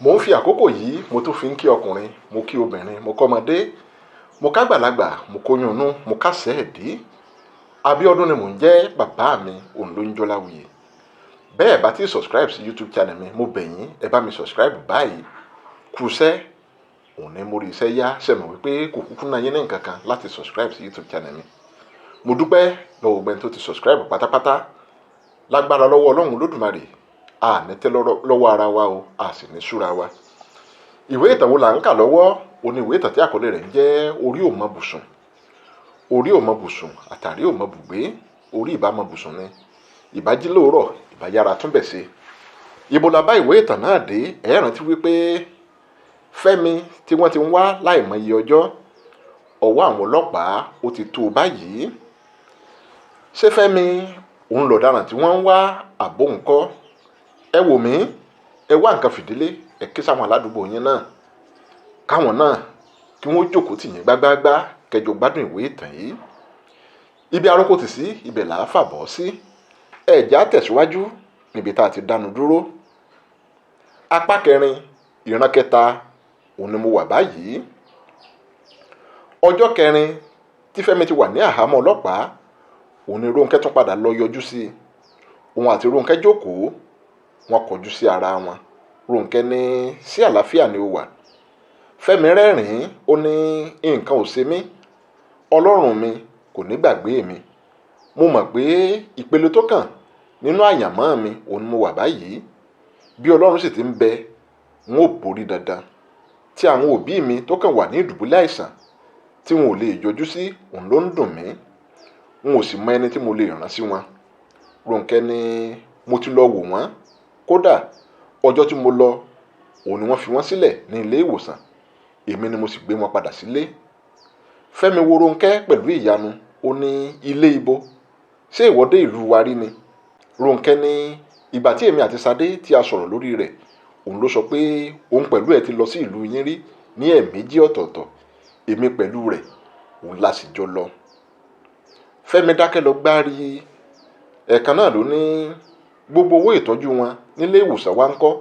Mo ń fi àkókò yìí, mo tún fi ń kí ọkùnrin, mo kí obìnrin, mo kọ́mọdé, mo kágbàlagbà, mo kóyún inú, mo kásẹ̀ ẹ̀dí. Abíọ́dún ni mò ń jẹ́, bàbá mi òun ló ń Jọláwuyì. Bẹ́ẹ̀ bá ti subscribe sí YouTube channel mi, mo bẹ̀ yín, ẹ bá mi subscribe báyìí. Kúṣẹ́ òun ní mo rí iṣẹ́ yá sẹ̀mọ̀ wípé kò kúkú náà yín ní nǹkan kan láti subscribe sí YouTube channel mi. Mo dúpẹ́ lọ́wọ́ gbẹ́ni tó ti subscribe pátápátá. Lágbára lọ́wọ́ Ọlọ́run Olódùmarè, a ní tẹ́ lọ́wọ́ ara wa o, a sì ní súra wa. Ìwé ìtàn wo là ń kà lọ́wọ́? Ó ní ìwé ìtàn tí àkọlé rẹ̀ ń jẹ́ Orí ò mọ bùsùn. Orí ò mọ bùsùn, àtàrí ò mọ bùgbé. Orí ìbá mọ bùsùn ni ìbá jí lóòrọ̀, ìbá yára túnbẹ̀ ṣe. Ibo la bá ìwé ìtàn náà dé? Ẹ rántí wípé Fẹ́mi tí wọ́n ti ń wá láìmọye ọjọ́, ọwọ́ àwọn ọlọ́pàá ó ti tó báyìí. Ṣé Fẹ́mi òun lọ̀daràn tí wọ́n ń wá àbó ńkọ́? Ẹ wò mí, ẹ wá nǹkan fìdílé, ẹ ké sáwọn aládùúgbò yín náà, káwọn náà kí wọ́n jókòó tì yín gbágbáágbá, kẹjọ gbádùn ìwé ìtàn yìí. Ibi arókò tì sí, ibẹ̀ là á fàbọ̀ sí. Ẹ̀já tẹ̀síwájú níbi tá a ti dánu dúró. Apá kẹrin, ìran kẹta òun ni mo wà báyìí. Ọjọ́ kẹrin tí Fẹ́mi ti wà ní àhámọ́ ọlọ́pàá, òun ni Rónkẹ́ tún padà lọ yọjú sí i. Òun àti Rónkẹ́ jókòó, wọ́n kọjú sí ara wọn. Rónkẹ́ ní, sí àlàáfíà ni ó wà? Fẹ́mi rẹ́rìn-ín, ó ní, nǹkan ò ṣe mí, Ọlọ́run mi kò ní gbàgbé mi. Mo mọ̀ pé ìpele tó kàn nínú àyànmọ́ mi òun ni mo wà báyìí. Bí Ọlọ́run sì ti ń bẹ, n ó borí dandan. Tí àwọn òbí mi tó kàn wà ní ìdùbúlẹ̀ àìsàn tí wọn ò lè yọjú sí, òun ló ń dùn mí. N ò sì mọ ẹni tí mo lè rán sí wọn. Rónkẹ́ ní, mo ti lọ wò wọ́n. Kódà ọjọ́ tí mo lọ, òun ni wọ́n fi wọ́n sílẹ̀ ní ilé ìwòsàn. Èmi ni mo sì gbé wọn padà sílé. Fẹ́mi wo Rónkẹ́ pẹ̀lú ìyanu, ó ní, ilé ibo? Ṣé ìwọ dé ìlú wa rí ni? Rónkẹ́ ní, ìgbà tí èmi àti Sadé tí a sọ̀rọ̀ lórí rẹ̀, òun ló sọ pé òun pẹ̀lú ẹ̀ ti lọ sí ìlú yín rí ní ẹ̀ẹ̀mejì ọ̀tọ̀ọ̀tọ̀. Èmi pẹ̀lú rẹ̀ òun la sì jọ lọ. Fẹ́mi dákẹ́ lọ gbárí. Ẹ̀ẹ̀kan náà ló ní, gbogbo owó ìtọ́jú wọn nílé ìwòsàn wa ń kọ́?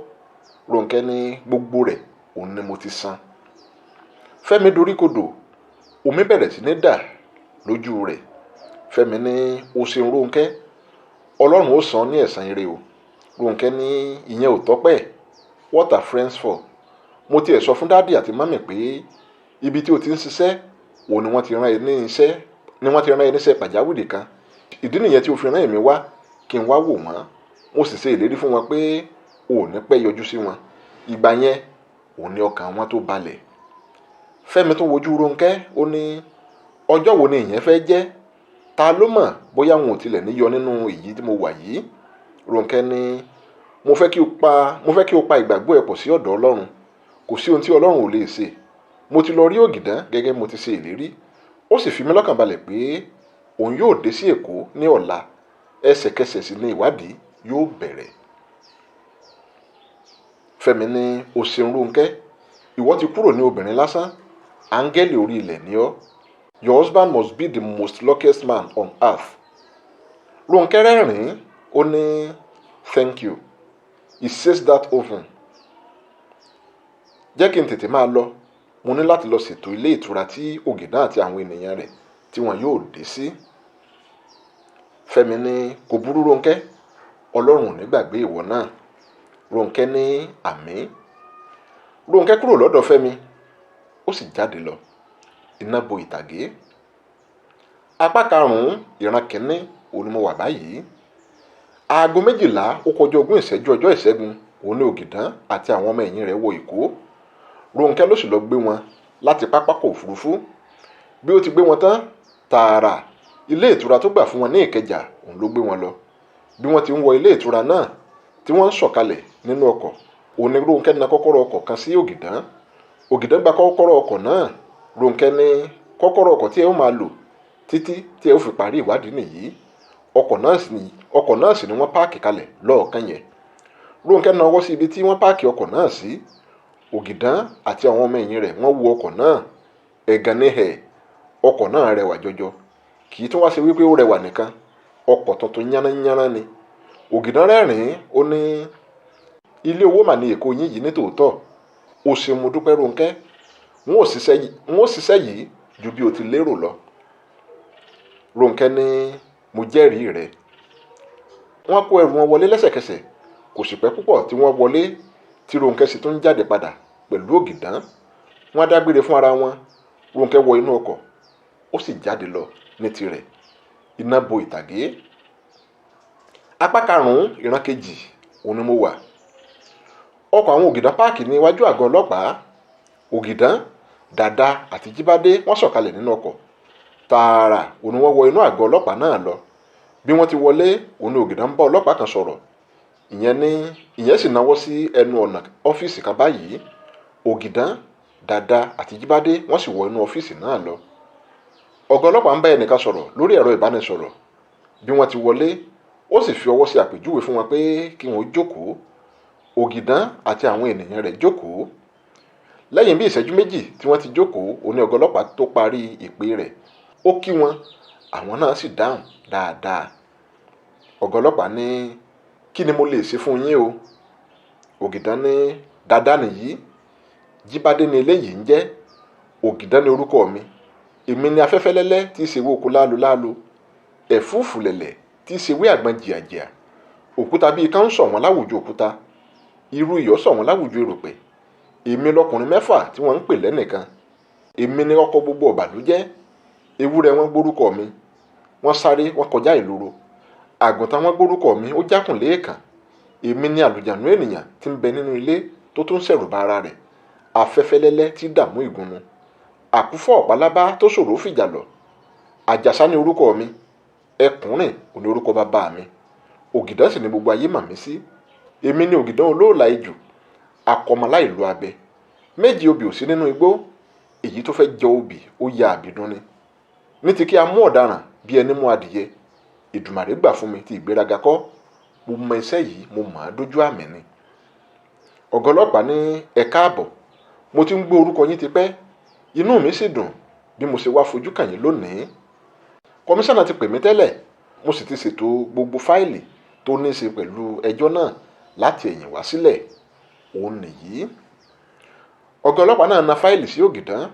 Rónkẹ́ ní, gbogbo rẹ̀ òun ni mo ti san. Fẹ́mi doríkodò, omi bẹ̀rẹ̀ sí ní dà lójú rẹ̀. Fẹ́mi ní, o ṣeun Rónkẹ́, Ọlọ́run ó san ní ẹ̀san ire o. Rónkẹ́ ní, ìyẹn ò tọ́pẹ́. What are friends for? Mo tiẹ̀ sọ fún daddy àti mummy pé ibi tí o ti ń ṣiṣẹ́ òun ni wọ́n ti rán ẹ ní iṣẹ́, ni wọ́n ti rán ẹ níṣẹ́ pàjáwìrì kan. Ìdí nìyẹn tí o fi rán èmi wá kí n wá wò wọ́n. Mo sì ṣe ìlérí fún wọn pé o ò ní pẹ́ yọjú sí wọn. Ìgbà yẹn òun ni ọkàn wọn tó balẹ̀. Fẹ́mi tún wojú Rónkẹ́, ó ní, ọjọ́ wo ni ìyẹn fẹ́ jẹ́? Ta ló mọ̀ bóyá wọn ò tilẹ̀ ní yọ nínú èyí tí mo wà yìí? Rónkẹ́ ní, mo fẹ́ kí o pa ìgbàgbọ́ ẹ pọ̀ sí ọ̀dọ̀ Ọlọ́run. Kò sí ohun tí Ọlọ́run ò lè ṣe. Mo ti lọ rí Ògìdán gẹ́gẹ́ mo ti ṣe ìlérí. Ó sì fi mí lọ́kàn balẹ̀ pé òun yóò dé sí Èkó ní ọ̀la. Ẹsẹ̀kẹsẹ̀ sì ni ìwádìí yóò bẹ̀rẹ̀. Fẹ́mi ní, o ṣeun Rónkẹ́, ìwọ ti kúrò ní obìnrin lásán, áńgẹ́lì orí ilẹ̀ ni ọ́. Your husband must be the most luckiest man on earth. Rónkẹ́ rẹ́rìn-ín, ó ní, thank you. He says that often. Jẹ́ kí n tètè máa lọ. Mo ní láti lọ ṣètò ilé ìtura tí Ògìdán àti àwọn ènìyàn rẹ̀ tí wọn yóò dé sí. Fẹ́mi ní, kò burú Rónkẹ́, Ọlọ́run ò ní gbàgbé ìwọ náà. Rónkẹ́ ní, àmín. Rónkẹ́ kúrò lọ́dọ̀ Fẹ́mi, ó sì jáde lọ. Iná bo ìtàgé. Apá karùn-ún, ìran kìíní òun ni mo wà báyìí. Aago 12 ó kọjá 20 ìṣẹ́jú ọjọ́ Ìṣẹ́gun òun ní Ògìdán àti àwọn ọmọ ẹ̀yìn rẹ̀ wọ Èkó. Rónkẹ́ ló sì lọ gbé wọn láti pápákọ̀ òfurufú. Bí ó ti gbé wọn tán, tààrà ilé ìtura tó gbà fún wọn ní Ìkẹjà òun ló gbé wọn lọ. Bí wọ́n ti ń wọ ilé ìtura náà tí wọ́n ń sọ̀kalẹ̀ nínú ọkọ̀, òun ní Rónkẹ́ na kọ́kọ́rọ́ ọkọ̀ kan sí Ògìdán. Ògìdán gba kọ́kọ́rọ́ ọkọ̀ náà. Rónkẹ́ ní, kọ́kọ́rọ́ ọkọ̀ tí ẹ ó máa lò títí tí ẹ ó fi parí ìwádìí nìyí. Ọkọ̀ náà sì ni wọ́n páàkì kalẹ̀ lọ́ọ̀kan yẹn. Rónkẹ́ na ọwọ́ sí ibi tí wọ́n páàkì ọkọ̀ náà sí. Ògìdán àti àwọn ọmọ ẹ̀yìn rẹ̀ wọ́n wo ọkọ̀ náà. Ẹ̀gàn ní ẹ̀, ọkọ̀ náà rẹwà jọjọ. Kì í tún wá ṣe wípé ó rẹwà nìkan, ọkọ̀ tuntun yánnayànna ni. Ògìdán rẹ́rìn-ín, ó ní, ilé owó mà ní Èkó yín yìí ní tòótọ́. O ṣeun, mo dúpẹ́ Rónkẹ́, n ó ṣiṣẹ́ yìí ju bí o ti lérò lọ. Rónkẹ́ ní mo jẹ́rìí rẹ̀. Wọ́n kó ẹrù wọn wọlé lẹ́sẹ̀kẹsẹ̀. Kò sì pẹ́ púpọ̀ tí wọ́n wọlé tí Rónkẹ́ sì tún jáde padà pẹ̀lú Ògìdán. Wọ́n dágbére fún ara wọn. Rónkẹ́ wọ inú ọkọ̀, ó sì jáde lọ ní tirẹ̀. Iná bo ìtàgé. Apá karùn-ún ìran kejì òun ni mo wà. Ọkọ̀ àwọn Ògìdán páàkì ní iwájú àgọ́ ọlọ́pàá. Ògìdán, Dàda àti Jíbádé wọ́n sọ̀kalẹ̀ nínú ọkọ̀. Tààrà òun ni wọ́n wọ inú àgọ́ ọlọ́pàá náà lọ. Bí wọ́n ti wọlé, òun ni Ògìdán ń bá ọlọ́pàá kan sọ̀rọ̀. Ìyẹn sì náwó sí ẹnu ọ̀nà ọ́fíìsì kan báyìí. Ògìdán, Dàda àti Jíbádé wọ́n sì wọ inú ọ́fíìsì náà lọ. Ọ̀gá ọlọ́pàá ń bá ẹnìkan sọ̀rọ̀ lórí ẹ̀rọ ìbánisọ̀rọ̀. Bí wọ́n ti wọlé, ó sì fi ọwọ́ sí àpèjúwe fún wọn pé kí wọ́n jókòó. Ògìdán àti àwọn ènìyàn rẹ̀ jókòó. Lẹ́yìn bí ìṣẹ́jú méjì tí wọ́n ti jókòó, òun ni ọ̀gá ọlọ́pàá tó parí ìpè rẹ̀. Ó kí wọn, àwọn náà sì dáhùn dáadáa. Ọ̀gá ọlọ́pàá ní kí ni mo lè ṣe fún yín o? Ògìdán ní Dàda nìyí, Jíbádé ni eléyìí ń jẹ́, Ògìdán ni orúkọ mi. Èmi ni afẹ́fẹ́ lẹ́lẹ́ tí í ṣe ewé oko lálo lálo, ẹ̀fúùfù lẹ̀lẹ̀ tí í ṣe ewé àgbọn jìàjìà, òkúta bíi kan ń ṣọ̀wọ́n láwùjọ òkúta, irú iyọ̀ ṣọ̀wọ́n láwùjọ erùpẹ̀. Èmi lọkùnrin mẹ́fà tí wọ́n ń pè lẹ́nìkan. Èmi ni ọkọ gbogbo ọ̀bàlújẹ́. Ewúrẹ́ wọn gbórúkọ mi, wọ́n sáré wọ́n kọjá ìloro. Àgùntàn wọn gbórúkọ mi, ó jákùn léèkàn. Èmi ni àlùjànnú ènìyàn tí ń bẹ nínú ilé tó tún ṣẹ̀rù bà ara rẹ̀. Afẹ́fẹ́ lẹ́lẹ́ tí dààmú ìgúnnu. Àkúfọ̀ ọ̀pálábá tó ṣòro fìjà lọ. Àjàsá ni orúkọ mi. Ẹkùnrin òní orúkọ bàbá mi. Ògìdán sì ni gbogbo ayé mà mí sí. Èmi ni Ògìdán olóòlà ejò, akọmọláìlú abẹ. Méjì obì ò sí nínú igbó. Èyí tó fẹ́ jẹ obì ó ya àbídún ni. Ní ti kí a mú ọ̀daràn bí ẹni mú adìyẹ, Èdùmàrè gbà fún mi ti ìgbéraga kọ́. Mo mọ iṣẹ́ yìí, mo mọ̀ ọ́n dójú àmì ni. Ọ̀gá ọlọ́pàá ní ẹ káàbọ̀. Mo ti ń gbọ́ orúkọ yín tipẹ́. Inú mi sì dùn bí mo ṣe wá fojú kàn yín lónìí. Kọmíṣánná ti pè mí tẹ́lẹ̀, mo sì ti ṣètò gbogbo fáìlì tó ní í ṣe pẹ̀lú ẹjọ́ náà láti ẹ̀yìn wá sílẹ̀. Òun nìyí. Ọ̀gá ọlọ́pàá náà na fáìlì sí Ògìdán.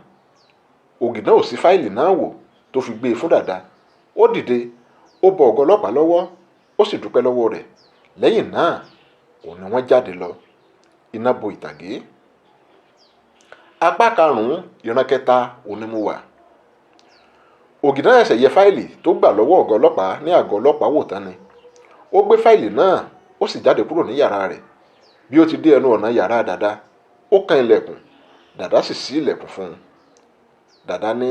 Ògìdán ò sí fáìlì náà wò tó fi gbé e fún Dàda. Ó dìde, ó bọ ọ̀gá ọlọ́pàá lọ́wọ́, ó sì dúpẹ́ lọ́wọ́ rẹ̀. Lẹ́yìn náà, òun ni wọ́n jáde lọ. Iná bo ìtàgé. Apá karùn-ún ìran kẹta òun ni mo wà. Ògìdán ṣẹ̀ṣẹ̀ yẹ fáìlì tó gbà lọ́wọ́ ọ̀gá ọlọ́pàá ní àgọ́ ọlọ́pàá wò tán ni. Ó gbé fáìlì náà, ó sì jáde kúrò ní yàrá rẹ̀. Bí ó ti dé ẹnu ọ̀nà yàrá Dàda, ó kan ilẹ̀kùn. Dàda sì ṣí ilẹ̀kùn fún un. Dàda ní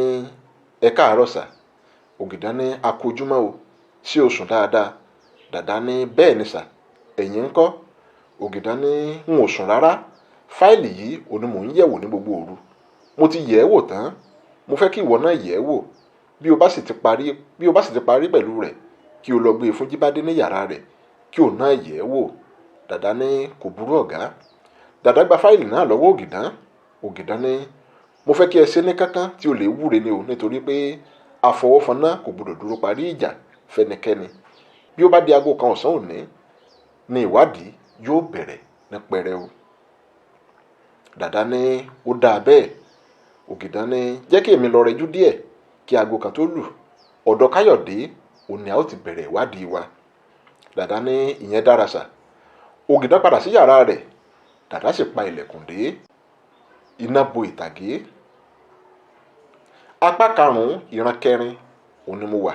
ẹ káàárọ̀ sà. Ògìdán ní a kú ojúmọ́ o, ṣé o sùn dáadáa? Dàda ní bẹ́ẹ̀ ni sà, ẹ̀yin ńkọ́? Ògìdán ní n ò sùn rárá. Fáìlì yìí òun ni mò ń yẹ̀wò ní gbogbo òru. Mo ti yẹ̀ ẹ́ wò tán. Mo fẹ́ kí ìwọ náà yẹ̀ ẹ́ wò. Bí o bá sì ti parí pẹ̀lú rẹ̀, kí o lọ gbé e fún Jíbádé ní yàrá rẹ̀, kí òun náà yẹ̀ ẹ́ wò. Dàda ní kò burú ọ̀gá. Dàda gba fáìlì náà lọ́wọ́ Ògìdán. Ògìdán ní mo fẹ́ kí ẹ ṣe ní kánkán tí o lè wúre ni o, nítorí pé àfọwọ́fọnná kò gbọdọ̀ dúró parí ìjà fẹ́nikẹ́ni. Bí ó bá di aago kan ọ̀sán òní ni ìwádìí yóò bẹ̀rẹ̀ ní pẹrẹu. Dàda ní ó dáa bẹ́ẹ̀. Ògìdán ní jẹ́ kí èmi lọ rẹjú díẹ̀ kí aago kan tó lù. Ọ̀dọ̀ Káyọ̀dé òní a ó ti bẹ̀rẹ̀ ìwádìí wa. Dàda ní ìyẹn dára sà. Ògìdán padà sí yàrá rẹ̀. Dàda sì pa ilẹ̀kùn dé. Iná bo ìtàgé. Apá karùn-ún ìran kẹrin òun ni mo wà.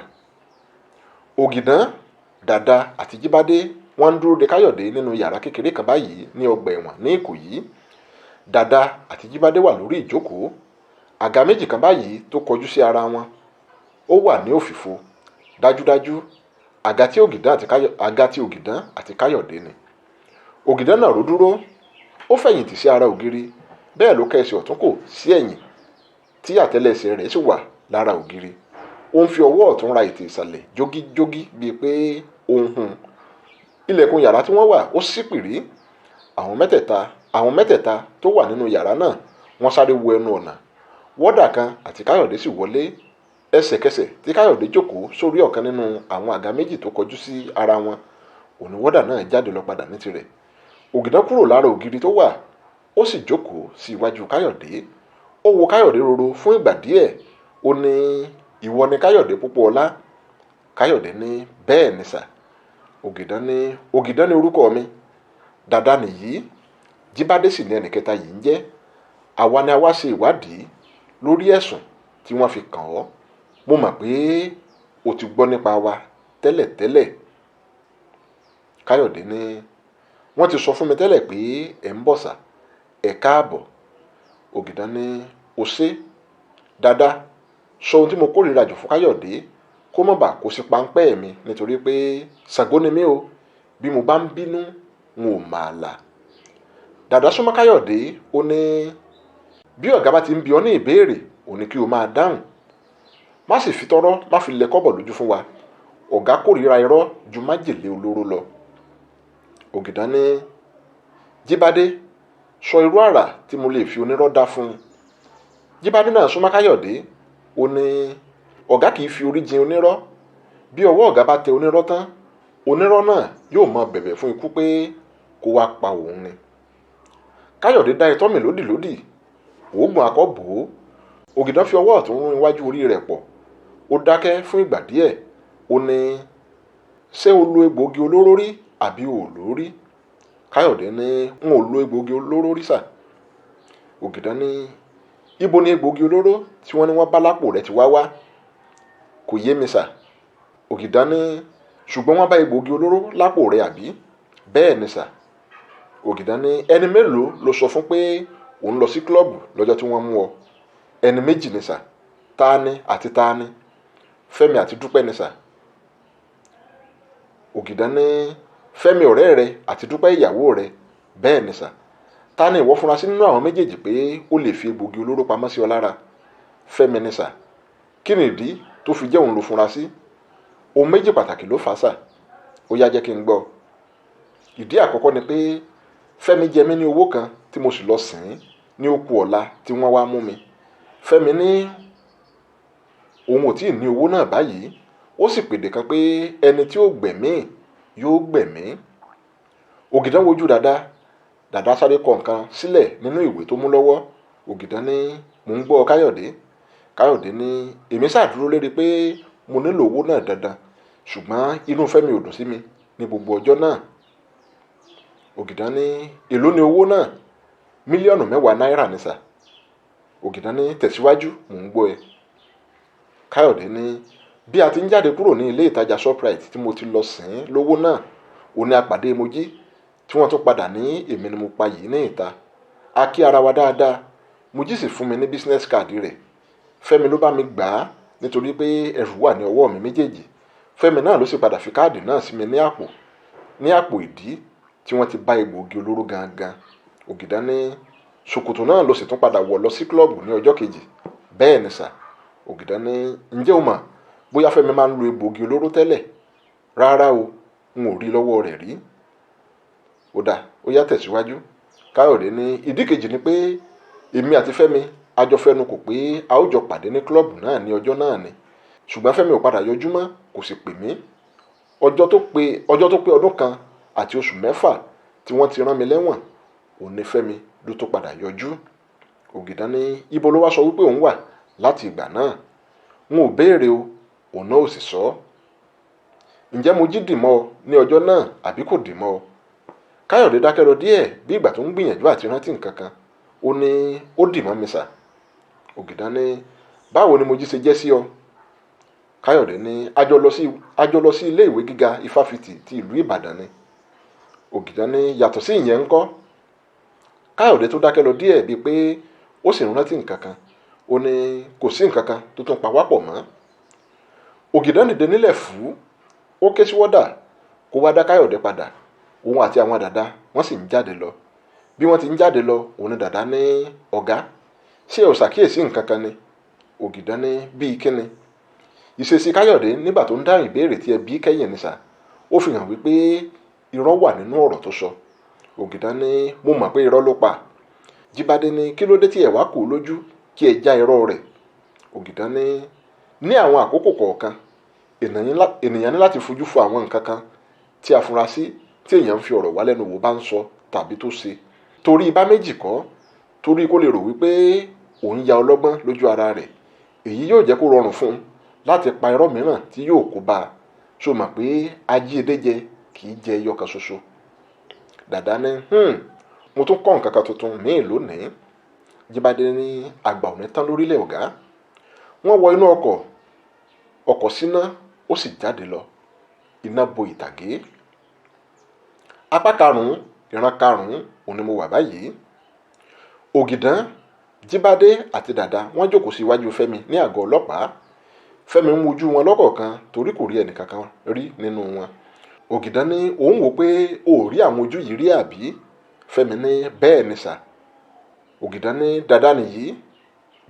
Ògìdán, Dàda àti Jíbádé wọ́n ń dúró de Káyọ̀dé nínú yàrá kékeré kan báyìí ní ọgbà ẹ̀wọ̀n ní Ìkòyí. Dàda àti Jíbádé wà lórí ìjókòó. Àga méjì kan báyìí tó kọjú sí ara wọn. Ó wà ní òfìfo. Dájúdájú, àga tí Ògìdán àti Káyọ̀dé ni. Ògìdán náà ró dúró. Ó fẹ̀yìntì sí ara ògiri. Bẹ́ẹ̀ ló kẹ́ ẹsẹ̀ ọ̀tún kò sí ẹ̀yìn tí àtẹ́lẹsẹ̀ rẹ̀ sì wà lára ògiri. Ó ń fi ọwọ́ ọ̀tún ra ètè ìsàlẹ̀ jógíjógí bíi pé ó ń hun. Ilẹ̀kùn yàrá tí wọ́n wà ó ṣí pìrí. Àwọn mẹ́tẹ̀ẹ̀ta tó wà nínú yàrá náà wọ́n sáré wọ ẹnu ọ̀nà. Wọ́dà kan àti Káyọ̀dé sì wọlé. Ẹsẹ̀kẹsẹ̀ tí Káyọ̀dé jókòó sórí ọ̀kan nínú àwọn àga méjì tó kọjú sí ara wọn, òní wọ́dà náà jáde lọ padà ní tirẹ̀. Ògìdán kúrò lára ògiri tó wà, ó Ó sì jókòó sí iwájú Káyọ̀dé. Ó wo Káyọ̀dé roro fún ìgbà díẹ̀. Ó ní, ìwọ ni Káyọ̀dé Pópóọlá? Káyọ̀dé ní, bẹ́ẹ̀ ni sà. Ògìdán ní, Ògìdán ní orúkọ mi. Dàda nìyí, Jíbádé sì ní ẹnìkẹta yìí ń jẹ́. Àwa ni a wá ṣe ìwádìí lórí ẹ̀sùn tí wọ́n fi kàn ọ́. Mo mọ̀ pé o ti gbọ́ nípa wa tẹ́lẹ̀tẹ́lẹ̀. Káyọ̀dé ní, wọ́n ti sọ fún mi tẹ́lẹ̀ pé ẹ̀ ń bọ̀ sà, ẹ̀ káàbọ̀. Ògìdán ní, o ṣé. Dàda, sọ ohun tí mo kórìíra jù fún Káyọ̀dé kó má bàa kó sí páńpẹ́ mi, nítorí pé Ṣàngó ni mí o, bí mo bá ń bínú n ò máa là. Dàda súnmọ́ Káyọ̀dé, ó ní, bí ọ̀gá bá ti ń bi ọ́ ní ìbéèrè, ò ní kí o máa dáhùn. Má sì fi tọ́rọ́, má fi lẹ kọ́bọ̀ lójú fún wa. Ọ̀gá kórìíra irọ́ ju májèlé olóró lọ. Ògìdán ní, Jíbádé, sọ irú àrà tí mo lè fi onírọ́ dá fún un. Jíbádé náà súnmọ́ Káyọ̀dé, ó ní, ọ̀gá kì í fi orí jin onírọ́. Bí ọwọ́ ọ̀gá bá tẹ onírọ́ tán, onírọ́ náà yóò máa bẹ̀bẹ̀ fún ikú pé kó wá pa òun ni. Káyọ̀dé dá itọ́ mi lódìlódì, òógùn akọ́ bò ó. Ògìdán fi ọwọ́ ọ̀tún rún iwájú orí rẹ̀ pọ̀. Ó dákẹ́ fún ìgbà díẹ̀. Ó ní, ṣé o lo egbòogi olóró rí àbí o ò lò ó rí? Káyọ̀dé ní, n ò lo egbòogi olóró rí sà. Ògìdán ní, ibo ni egbòogi olóró tí wọ́n ní wọ́n bá lápò rẹ ti wá wá? Kò yé mi sà. Ògìdán ní, ṣùgbọ́n wọ́n bá egbòogi olóró lápò rẹ àbí? Bẹ́ẹ̀ ni sà. Ògìdán ní, ẹni mélòó ló sọ fún pé òun lọ sí klọ́ọ̀bù lọ́jọ́ tí wọ́n mú ọ? Ẹni méjì ni sà. Taani àti taani? Fẹ́mi àti Dúpẹ́ ni sà. Ògìdán ní, Fẹ́mi ọ̀rẹ́ rẹ àti Dúpẹ́ ìyàwó rẹ? Bẹ́ẹ̀ ni sà. Ta ni ìwọ fura sí nínú àwọn méjèèjì pé ó lè fi egbòogi olóró pamọ́ sí ọ lára? Fẹ́mi ni sà. Kí ni ìdí tó fi jẹ́ òun ló fura sí? Ohun méjì pàtàkì ló fà á sà. Ó yá, jẹ́ kí n gbọ́. Ìdí àkọ́kọ́ ni pé Fẹ́mi jẹ mí ní owó kan tí mo sì lọ sìn ín ní òkú ọ̀la tí wọ́n wá mú mi. Fẹ́mi ní òun ò tí ì ní owó náà báyìí. Ó sì pèdè kan pé ẹni tí ó gbẹ̀mí yóò gbẹ̀mí. Ògìdán wojú Dàda. Dàda sáré kọ nǹkan sílẹ̀ nínú ìwé tó mú lọ́wọ́. Ògìdán ní, mò ń gbọ́ Káyọ̀dé. Káyọ̀dé ní, èmi ṣàdúró lérí pé mo nílò owó náà dandan, ṣùgbọ́n inú Fẹ́mi ò dùn sí mi ní gbogbo ọjọ́ náà. Ògìdán ní, èló ni owó náà? 10,000,000 náírà ni sà. Ògìdán ní, tẹ̀síwájú, mò ń gbọ́ ẹ. Káyọ̀dé ní, bí a ti ń jáde kúrò ní ilé ìtajà Shoprite tí mo ti lọ sìn ín lówó náà, òun ni a pàdé Mojí tí wọ́n tún padà ní èmi ni mo pa yìí ní ìta. A kí ara wa dáadáa. Mojí sì fún mi ní business card rẹ̀. Fẹ́mi ló bá mi gbà á nítorí pé ẹrù wà ní ọwọ́ mi méjèèjì. Fẹ́mi náà ló sì padà fi káàdì náà sí mi ní àpò, ní àpò ìdí tí wọ́n ti bá egbòogi olóró gangan. Ògìdán ní, ṣòkòtò náà ló sì tún padà wọ̀ lọ sí klọ́ọ̀bù ní ọjọ́ kejì. Bẹ́ẹ̀ ni sà. Ògìdán ní, ǹjẹ́ o mọ̀ bóyá Fẹ́mi máa ń lo egbòogi olóró tẹ́lẹ̀? Rárá o, n ò rí lọ́wọ́ rẹ̀ rí. Ó dà, ó yá, tẹ̀síwájú. Káyọ̀dé ní, ìdí kejì ni pé èmi àti Fẹ́mi a jọ fẹnu kò pé a ó jọ pàdé ní klọ́ọ̀bù náà ní ọjọ́ náà ni. Ṣùgbọ́n Fẹ́mi ò padà yọjú mọ́, kò sì pè mí. Ọjọ́ tó pé ọdún 1 àti oṣù 6 tí wọ́n ti rán mi lẹ́wọ̀n, òun ni Fẹ́mi ló tó padà yọjú. Ògìdán ní, ibo ló wá sọ wípé òun wà láti ìgbà náà? N ò béèrè o, òun náà ò sì sọ. Ǹjẹ́ Mojí dì mọ́ ọ ní ọjọ́ náà àbí kò dì mọ́ ọ? Káyọ̀dé dákẹ́ lọ díẹ̀ bí ìgbà tó ń gbìyànjú àti rántí nǹkan kan. Ó ní, ó dì mọ́ mi sà. Ògìdán ní, báwo ni Mojí ṣe jẹ́ sí ọ? Káyọ̀dé ní, a jọ lọ sí ilé ìwé gíga Ifáfitì ti ìlú Ìbàdàn ni. Ògìdán ní, yàtọ̀ sí ìyẹn ńkọ́? Káyọ̀dé tó dákẹ́ lọ díẹ̀ bíi pé ó sì ń rántí nǹkan kan. Ó ní, kò sí nǹkan kan tó tún pa wá pọ̀ mọ́. Ògìdán dìde nílẹ̀ fú, ó ké sí wọ́dà kó wá dá Káyọ̀dé padà. Òun àti àwọn dàda wọ́n sì ń jáde lọ. Bí wọ́n ti ń jáde lọ, òun ni dàda ní, ọ̀gá, ṣé o ṣàkíyèsí nǹkan kan ni? Ògìdán ní, bíi kíni? Ìṣesí Káyọ̀dé nígbà tó ń dáhùn ìbéèrè tí ẹ bí kẹ́yìn ni sà. Ó fi hàn wípé irọ́ wà nínú ọ̀rọ̀ tó sọ. Ògìdán ní, mo mọ̀ pé irọ́ ló pa. Jíbádé ní, kí ló dé tí ẹ wá kò lójú kí ẹ já irọ́ rẹ̀? Ògìdán ní, ní àwọn àkókò kọ̀ọ̀kan, ènìyàn ní láti fojú fo àwọn nǹkan kan tí a fura sí tí èèyàn ń fi ọ̀rọ̀ wá lẹ́nu wò bá ń sọ tàbí tó ṣe. Torí ibà méjì kọ́, torí kó lè rò wípé òun ya ọlọ́gbọ́n lójú ara rẹ̀. Èyí yóò jẹ́ kó rọrùn fún un láti pa irọ́ mìíràn tí yóò kó bá a. Ṣó mọ̀ pé ajíedéjẹ kì í jẹ ẹyọ kan ṣoṣo? Dàdá ní mo tún kọ́ nǹkan kan tuntun míì lónìí. Jíbádé ní àgbà ò ní tán lórílẹ̀ ọ̀gá. Wọ́n wọ inú ọkọ̀, ọkọ̀ síná, ó sì jáde lọ. Iná bo ìtàgé. Apá karùn-ún, ìran karùn-ún òun ni mo wà báyìí. Ògìdán, Jíbádé àti Dàdá wọ́n jókòó sí iwájú Fẹ́mi ní àgọ́ ọlọ́pàá. Fẹ́mi ń wojú wọn lọ́kọ̀ọ̀kan torí kò rí ẹnìkankan rí nínú wọn. Ògìdán ní òun wò pé ó rí àwọn ojú yìí rí àbí? Fẹ́mi ní bẹ́ẹ̀ ni sà. Ògìdán ní Dàdá nìyí,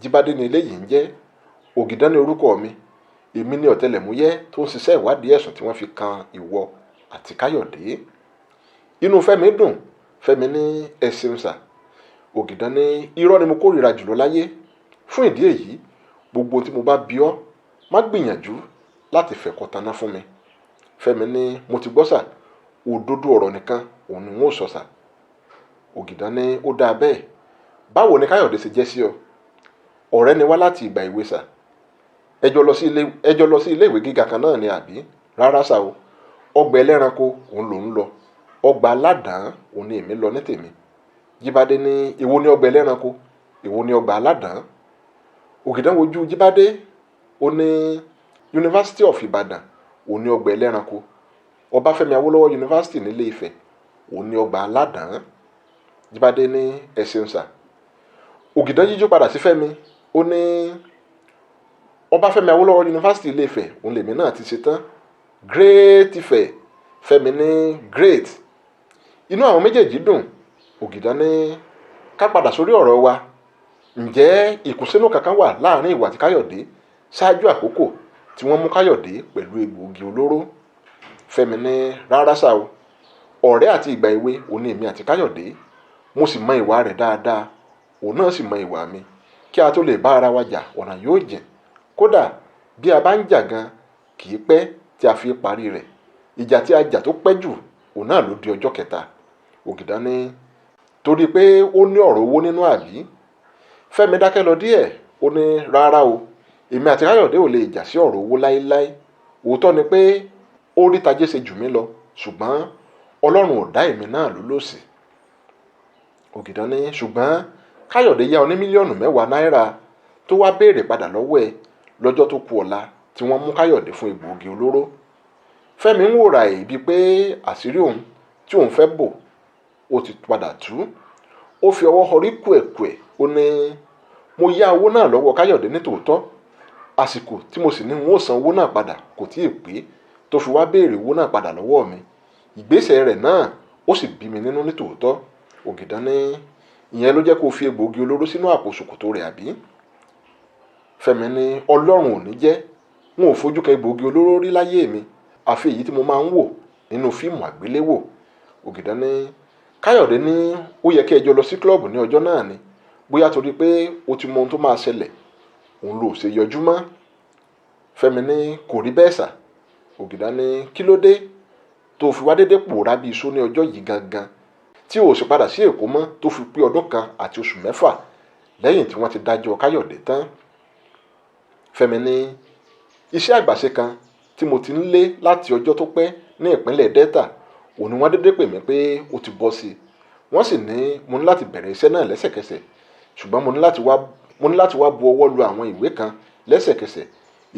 Jíbádé ni eléyìí ń jẹ́. Ògìdán ní orúkọ mi. Èmi ní ọ̀tẹlẹ̀múyẹ́ tó ń ṣiṣẹ́ ìwádìí ẹ̀sùn tí wọ́n fi kan ìwọ àti Káyọ̀dé. Inú Fẹ́mi dùn. Fẹ́mi ní ẹ ṣeun sà. Ògìdán ní irọ́ ni mo kórìíra jùlọ láyé. Fún ìdí èyí, gbogbo ohun tí mo bá bi ọ́, má gbìyànjú láti fẹ̀kọ taná fún mi. Fẹ́mi ní mo ti gbọ́ sà, òdodo ọ̀rọ̀ nìkan òun ni n ó sọ sà. Ògìdán ní ó dáa bẹ́ẹ̀. Báwo ni Káyọ̀dé ṣe jẹ́ sí ọ? Ọ̀rẹ́ ni wá láti ìgbà èwe sà. Ẹ jọ lọ sí ilé ìwé gíga kan náà ni àbí? Rárá sà o. Ọgbà ẹlẹ́ranko òun lòún lọ. Ọgbà aládàán òun ni èmi lọ ní tèmi. Jíbádé ní èwo ni ọgbà ẹlẹ́ranko? Èwo ni ọgbà aládàán? Ògìdán wojú Jíbádé, ó ní University of Ibadan òun ni ọgbà ẹlẹ́ranko. Ọbáfẹ́mi Awólọ́wọ̀ University nílé Ifẹ̀ òun ni ọgbà aládàán. Jíbádé ní ẹ ṣeun sà. Ògìdán yíjú padà sí Fẹ́mi, ó ní Ọbáfẹ́mi Awólọ́wọ̀ University Ilé Ifẹ̀ òun lèmi náà ti ṣetán. Great Ifẹ̀. Fẹ́mi ní great. Inú àwọn méjèèjì dùn. Ògìdán ní ká padà sórí ọ̀rọ̀ wa. Ǹjẹ́ ìkùnsínú kankan wà láàrin ìwà àti Káyọ̀dé ṣáájú àkókò tí wọ́n mú Káyọ̀dé pẹ̀lú egbòogi olóró? Fẹ́mi ní rárá sá o. Ọ̀rẹ́ àti ìgbà èwe òun ni èmi àti Káyọ̀dé. Mo sì mọ ìwà rẹ̀ dáadáa, òun náà sì mọ ìwà mi. Kí a tó lè bá ara wa jà, ọ̀nà yóò jìn. Kódà bí a bá ń jà gan, kì í pẹ́ tí a fi parí rẹ̀. Ìjà tí a jà tó pẹ́ jù, òun náà ló di ọjọ́ kẹta. Ògìdán ní torí pé ó ní ọ̀rọ̀ owó nínú àbí? Fẹ́mi dákẹ́ lọ díẹ̀, ó ní rárá o. Èmi àti Káyọ̀dé ò lè jà sí ọ̀rọ̀ owó láéláé. Òótọ́ ni pé ó rí tajé ṣe jù mí lọ, ṣùgbọ́n Ọlọ́run ò dá èmi náà lólòsì. Ògìdán ní ṣùgbọ́n Káyọ̀dé yá ọ ní 10 mílíọ̀nù náírà tó wá béèrè padà lọ́wọ́ ẹ lọ́jọ́ tó kù ọ̀la tí wọ́n mú Káyọ̀dé fún egbòogi olóró. Fẹ́mi ń wòrà ẹ̀ bíi pé àṣírí òun tí òun fẹ́ bò ó ti padà tú. Ó fi ọwọ́ họrí kùẹ̀kùẹ̀, ó ní mo yá owó náà lọ́wọ́ Káyọ̀dé ní tòótọ́. Àsìkò tí mo sì ní n ó san owó náà padà kò tíì pé tó fi wá béèrè owó náà padà lọ́wọ́ mi. Ìgbésẹ̀ rẹ̀ náà ó sì bí mi nínú ní tòótọ́. Ògìdán ní ìyẹn ló jẹ́ kó fi egbòogi olóró sínú àpò ṣòkòtò rẹ̀ àbí? Fẹ́mi ní Ọlọ́run ò ní jẹ́, n ò fojú kan egbòogi olóró rí láyé mi, àfi èyí tí mo máa ń wò nínú fíìmù àgbéléwò. Ògìdán ní Káyọ̀dé ní ó yẹ kí ẹ jọ lọ sí klọ́ọ̀bù ní ọjọ́ náà ni, bóyá torí pé o ti mọ ohun tó máa ṣẹlẹ̀, òun ló ṣe yọjú mọ́. Fẹ́mi ní kò rí bẹ́ẹ̀ sà. Ògìdán ní kí ló dé tó fi wá dédé pòórá bí iṣó ní ọjọ́ yìí gangan tí o sì padà sí Èkó mọ́ tó fi pé ọdún 1 àti oṣù 6 lẹ́yìn tí wọ́n ti dájọ́ Káyọ̀dé tán. Fẹ́mi ní iṣẹ́ àgbàṣe kan tí mo ti ń lé láti ọjọ́ tó pẹ́ ní ìpínlẹ̀ Delta òun ni wọ́n dédé pè mí pé ó ti bọ́ sí i. Wọ́n sì ní mo ní láti bẹ̀rẹ̀ iṣẹ́ náà lẹ́sẹ̀kẹsẹ̀, ṣùgbọ́n mo ní láti wá bu ọwọ́ lu àwọn ìwé kan lẹ́sẹ̀kẹsẹ̀.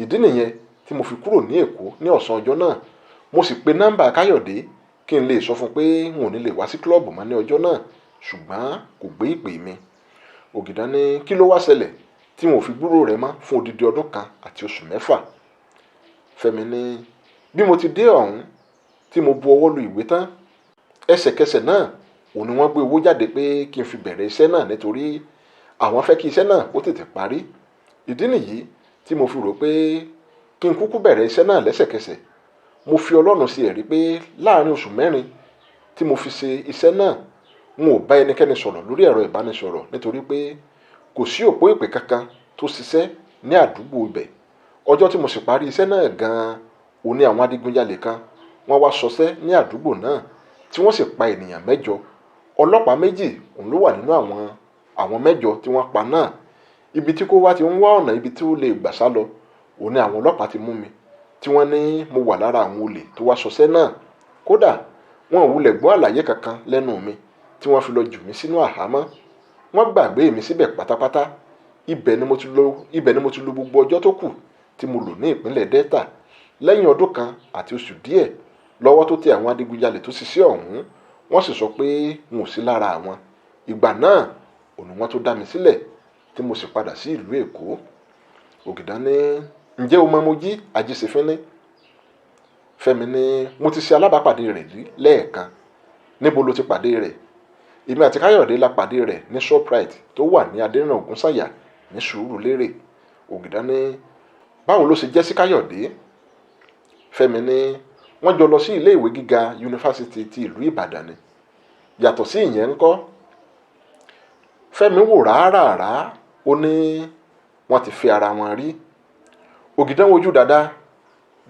Ìdí nìyẹn tí mo fi kúrò ní Èkó ní ọ̀sán ọjọ́ náà. Mo sì pe nọ́mbà Káyọ̀dé kí n lè sọ fún un pé n ò ní lè wá sí klọ́ọ̀bù mọ́ ní ọjọ́ náà, ṣùgbọ́n kò gbé ìpè mi. Ògìdán ní kí ló wá ṣẹlẹ̀ tí n ò fi gbúrò rẹ̀ mọ́ fún odidi ọdún 1 àti oṣù 6. Fẹ́mi ní bí mo ti dé ọ̀hún tí mo bu ọwọ́ lu ìwé tán, ẹsẹ̀kẹsẹ̀ náà òun ni wọ́n gbé owó jáde pé kí n fi bẹ̀rẹ̀ iṣẹ́ náà nítorí àwọn fẹ́ kí iṣẹ́ náà ó tètè parí. Ìdí nìyí tí mo fi rò pé kí n kúkú bẹ̀rẹ̀ iṣẹ́ náà lẹ́sẹ̀kẹsẹ̀. Mo fi Ọlọ́run sí ẹ̀rí pé láàrin oṣù 4 tí mo fi ṣe iṣẹ́ náà, n ò bá ẹnikẹ́ni sọ̀rọ̀ lórí ẹ̀rọ ìbánisọ̀rọ̀ nítorí pé kò sí òpó ìpè kankan tó ṣiṣẹ́ ní àdúgbò ibẹ̀. Ọjọ́ tí mo sì parí iṣẹ́ náà gan-an òun ni àwọn adigunjalè kan wọ́n wá ṣọṣẹ́ ní àdúgbò náà tí wọ́n sì pa ènìyàn 8. Ọlọ́pàá 2 òun ló wà nínú àwọn 8 tí wọ́n pa náà. Ibi tí kò wá ti ń wá ọ̀nà ibi tí ó lè gbà sá lọ, òun ni àwọn ọlọ́pàá ti mú mi, tí wọ́n ní mo wà lára àwọn olè tó wá ṣọṣẹ́ náà. Kódà wọn ò wulẹ̀ gbọ́ àlàyé kankan lẹ́nu mi tí wọ́n fi lọ jù mí sínú àhámọ́. Wọ́n gbàgbé mi síbẹ̀ pátápátá. Ibẹ̀ ni mo ti lò gbogbo ọjọ́ tó kù tí mo lò ní ìpínlẹ̀ Delta. Lẹ́yìn ọdún kan àti oṣù díẹ̀ lọ́wọ́ tó tẹ àwọn adigunjalè tó ṣiṣẹ́ ọ̀hún, wọ́n sì sọ pé n ò sí lára àwọn. Ìgbà náà òun ni wọ́n tó dá mi sílẹ̀ tí mo sì padà sí ìlú Èkó. Ògìdán ní, ǹjẹ́ o mọ Mojí Ajíṣefínní? Fẹ́mi ní, mo ti ṣe alábàápàdé rẹ̀ rí lẹ́ẹ̀kan. Níbo ló ti pàdé rẹ̀? Èmi àti Káyọ̀dé la pàdé rẹ̀ ní Shoprite tó wà ní Adéníran Ògúnsànyà ní Sùúrùlérè. Ògìdán ní, báwo ló ṣe jẹ́ sí Káyọ̀dé? Fẹ́mi ní, wọ́n jọ lọ sí ilé ìwé gíga yunifásitì ti ìlú Ìbàdàn ni. Yàtọ̀ sí ìyẹn ńkọ́? Fẹ́mi wò rárá, ó ní wọ́n ti fi ara wọn rí. Ògìdán wojú Dàda.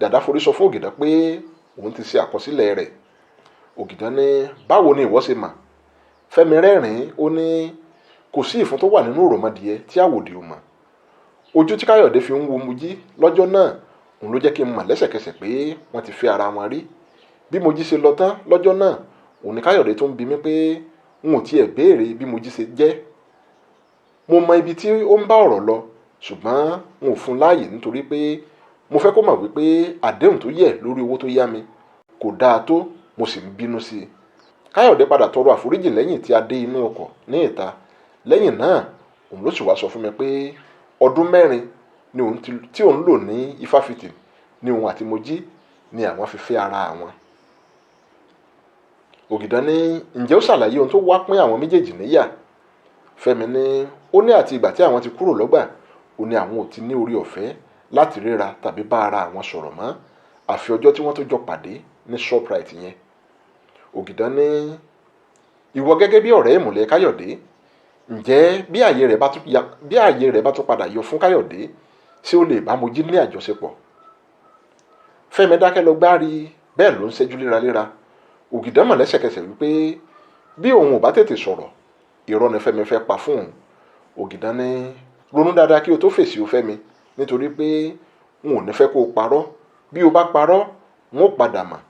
Dàda forí sọ fún Ògìdán pé òun ti ṣe àkọsílẹ̀ rẹ̀. Ògìdán ní, báwo ni ìwọ ṣe mọ̀? Fẹ́mi rẹ́rìn-ín, ó ní kò sí ìfun tó wà nínú òròmọdìẹ tí àwòdì ò mọ̀. Ojú tí Káyọ̀dé fi ń wo Mojí lọ́jọ́ náà òun ló jẹ́ kí n mọ̀ lẹ́sẹ̀kẹsẹ̀ pé wọ́n ti fi ara wọn rí. Bí Mojí ṣe lọ tán lọ́jọ́ náà, òun ni Káyọ̀dé tó ń bi mí pé n ò tiẹ̀ béèrè bí Mojí ṣe jẹ́. Mo mọ ibi tí ó ń bá ọ̀rọ̀ lọ, ṣùgbọ́n n ò fún láàyè nítorí pé mo fẹ́ kó mọ̀ wípé àdéhùn tó yẹ̀ lórí owó tó yá mi kò dáa tó, mo sì ń bínú sí i. Káyọ̀dé padà tọrọ àforíjì lẹ́yìn tí a dé inú ọkọ̀ ní ìta. Lẹ́yìn náà òun ló sì wá sọ fún mi pé ọdún 4 ni tí òun lò ní ifáfitì ni òun àti Mojí ni àwọn fi fẹ́ ara àwọn. Ògìdán ní, ǹjẹ́ ó ṣàlàyé ohun tó wá pín àwọn méjèèjì níyà? Fẹ́mi ní, ó ní àti ìgbà tí àwọn ti kúrò lọ́gbà, ó ní àwọn ò ti ní orí ọ̀fẹ́ láti ríra tàbí bá ara àwọn sọ̀rọ̀ mọ́, àfi ọjọ́ tí wọ́n tó jọ pàdé ní Shoprite yẹn. Ògìdán ní, ìwọ gẹ́gẹ́ bí ọ̀rẹ́ ìmùlẹ̀ Káyọ̀dé, ǹjẹ́ bí ààyè rẹ̀ bá tún padà yọ fún Káyọ̀dé, ṣé ó lè bá Mojí ní àjọṣepọ̀? Fẹ́mi dákẹ́ lọ gbárí, bẹ́ẹ̀ ló ń ṣẹ́jú léraléra. Ògìdán mọ̀ lẹ́sẹ̀kẹsẹ̀ wípé bí òun ò bá tètè sọ̀rọ̀, irọ́ ni Fẹ́mi fẹ́ pa fún òun. Ògìdán ní, ronú dáadáa kí o tó fèsì o Fẹ́mi, nítorí pé n ò ní fẹ́ kó o parọ́. Bí o bá parọ́, n ó padà mọ̀,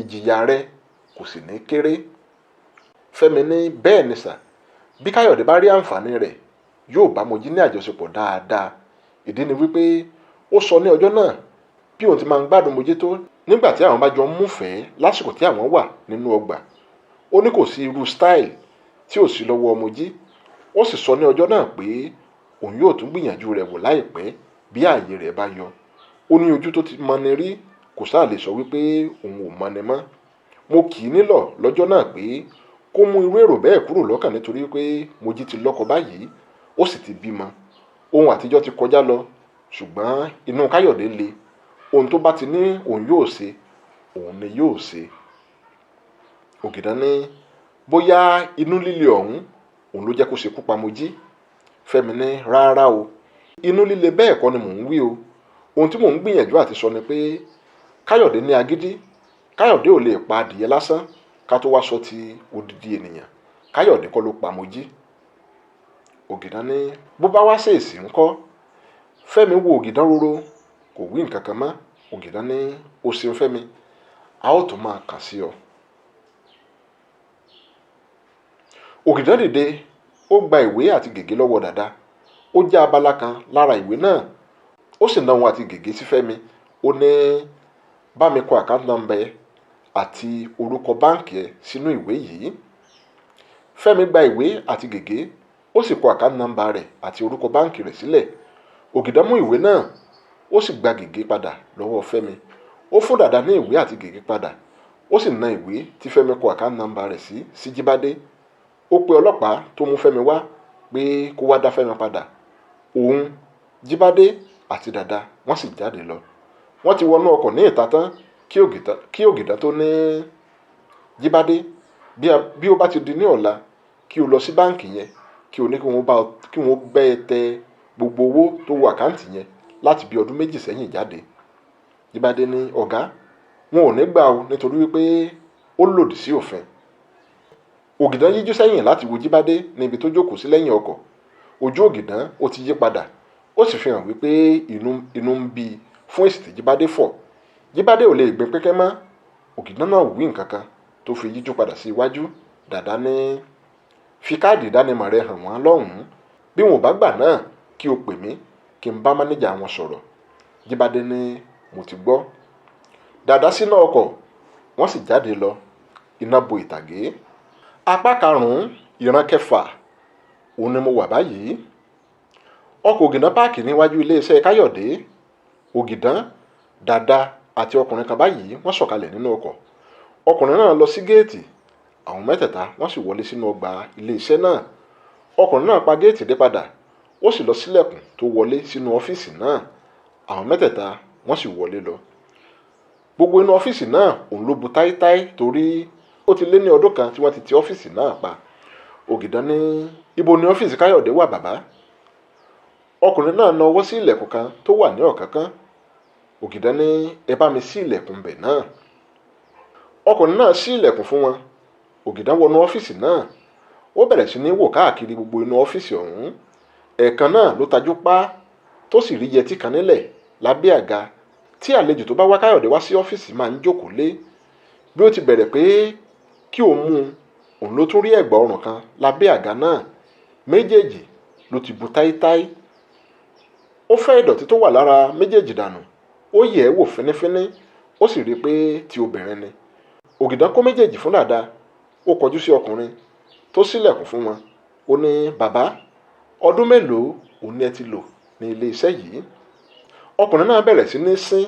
ìjìyà rẹ kò sì ní kéré. Fẹ́mi ní, bẹ́ẹ̀ ni sà, bí Káyọ̀dé bá rí àǹfààní rẹ̀, yóò bá Mojí ní àjọṣepọ̀ dáadáa. Ìdí ni wípé ó sọ ní ọjọ́ náà bí òun ti máa ń gbádùn Mojí tó nígbà tí àwọn bá jọ ń múfẹ̀ẹ́ lásìkò tí àwọn wà nínú ọgbà. Ó ní kò sí irú style tí ò sí lọ́wọ́ Mojí. Ó sì sọ ní ọjọ́ náà pé òun yóò tún gbìyànjú rẹ̀ wò láìpẹ́ bí ààyè rẹ̀ bá yọ. Ó ní ojú tó ti mọni rí kò sáà lè sọ wípé òun ò mọni mọ́. Mo kì í nílọ̀ lọ́jọ́ náà pé kó mú irú èrò bẹ́ẹ̀ kúrò lọ́kàn nítorí pé Mojí ti lọ́kọ báyìí, ó sì ti bímọ. Ohun àtijọ́ ti kọjá lọ, ṣùgbọ́n inú Káyọ̀dé le. Ohun tó bá ti ní òun yóò ṣe, òun ni yóò ṣe. Ògìdán ní, bóyá inú líle ọ̀hún òun ló jẹ́ kó ṣekú pa Mojí. Fẹ́mi ní, rárá o, inú líle bẹ́ẹ̀ kọ́ ni mò ń wí o. Ohun tí mò ń gbìyànjú àti sọ ni pé Káyọ̀dé ní agídí. Káyọ̀dé ò lè pa adìyẹ lásán ká tó wá sọ ti odidi ènìyàn. Káyọ̀dé kọ́ ló pa Mojí. Ògìdán ní, bó bá wá ṣèèsì ńkọ́? Fẹ́mi wo Ògìdán roro, kò wí nǹkan kan mọ́. Ògìdán ní, o ṣeun Fẹ́mi, a ó tún máa kàn sí ọ. Ògìdán dìde, ó gba ìwé àti gègé lọ́wọ́ Dàda. Ó já abala kan lára ìwé náà, ó sì na òun àti gègé sí Fẹ́mi. Ó ní, bá mi kọ account number àti orúkọ báǹkì ẹ sínú ìwé yìí. Fẹ́mi gba ìwé àti gègé, ó sì kọ account number rẹ̀ àti orúkọ báǹkì rẹ̀ sílẹ̀. Ògìdán mú ìwé náà, ó sì gba gègé padà lọ́wọ́ Fẹ́mi. Ó fún Dàda ní ìwé àti gègé padà, ó sì na ìwé tí Fẹ́mi kọ account number rẹ̀ sí Jíbádé. Ó pe ọlọ́pàá tó mú Fẹ́mi wá pé kó wá dá Fẹ́mi padà. Òun, Jíbádé àti Dàda wọ́n sì jáde lọ. Wọ́n ti wọnú ọkọ̀ ní ìta tán kí Ògìdán tó ní, Jíbádé, bí ó bá ti di ní ọ̀la kí o lọ sí báǹkì yẹn kí o ní kí wọ́n bẹ́ẹ̀ tẹ gbogbo owó tó wọ àkáǹtì yẹn láti bí ọdún 2 sẹ́yìn jáde. Jíbádé ní, ọ̀gá, wọn ò ní gbà o nítorí wípé ó lòdì sí òfin. Ògìdán yíjú sẹ́yìn láti wo Jíbádé níbi tó jókòó sí lẹ́yìn ọkọ̀. Ojú Ògìdán ó ti yí padà, ó sì fi hàn wípé inú ń bí i fún èsì tí Jíbádé fọ̀. Jíbádé ò lè gbin pẹ́kẹ́ mọ́. Ògìdán náà wí nǹkan kan tó fi yíjú padà sí iwájú. Dàdá ní, fi káàdì ìdánimọ̀ rẹ hàn wọ́n lọ́hùn-ún. Bí wọn ò bá gbà náà, kí o pè mí kí n bá mánéjà wọn sọ̀rọ̀. Jíbádé ní, mo ti gbọ́. Dàdá síná ọkọ̀, wọ́n sì jáde lọ. Iná bo ìtàgé. Apá karùn-ún ìran kẹfà òun ni mo wà báyìí. Ọkọ̀ Ògìdán páàkì níwájú iléeṣẹ́ Káyọ̀dé. Ògìdán, Dàdá àti ọkùnrin kan báyìí wọ́n sọ̀kalẹ̀ nínú ọkọ̀. Ọkùnrin náà lọ sí géètì. Àwọn mẹ́tẹ̀ẹ̀ta wọ́n sì wọlé sínú ọgbà iléeṣẹ́ náà. Ọkùnrin náà pa géètì dé padà, ó sì lọ sílẹ̀kùn tó wọlé sínú ọ́fíìsì náà. Àwọn mẹ́tẹ̀ẹ̀ta wọ́n sì wọlé lọ. Gbogbo inú ọ́fíìsì náà òun ló bu táítáí torí ó ti lé ní ọdún kan tí wọ́n ti ti ọ́fíìsì náà pa. Ògìdán ní, ibo ni ọ́fíìsì Káyọ̀dé wà bàbá? Ọkùnrin náà na ọwọ́ sí ilẹ̀kùn kan tó wà ní ọ̀kánkán. Ògìdán ní, ẹ bá mi ṣí ilẹ̀kùn bẹ̀ náà. Ọkùnrin náà ṣí ilẹ̀kùn fún wọn. Ògìdán wọnú ọ́fíìsì náà. Ó bẹ̀rẹ̀ sí ní wò káàkiri gbogbo inú ọ́fíìsì ọ̀hún. Ẹ̀ẹ̀kan náà ló tajú pa tó sì rí yẹtí kan nílẹ̀ lábẹ́ àga tí àlejò tó bá wá Káyọ̀dé wá sí ọ́fíìsì máa ń jókòó lé. Bí ó ti bẹ̀rẹ̀ pé kí òun mú un, òun ló tún rí ẹ̀gbà ọrùn kan lábẹ́ àga náà. Méjèèjì ló ti bu táítáí. Ó fẹ́ ìdọ̀tí tó wà lára méjèèjì dànù. Ó yẹ̀ ẹ́ wò fínífíní, ó sì rí i pé ti obìnrin ni. Ògìdán kó méjèèjì fún Dàdá. Ó kọjú sí ọkùnrin tó ṣílẹ̀kùn fún wọn. Ó ní, bàbá, ọdún mélòó òun ni ẹ ti lò ní ilé iṣẹ́ yìí? Ọkùnrin náà bẹ̀rẹ̀ sí ní sín.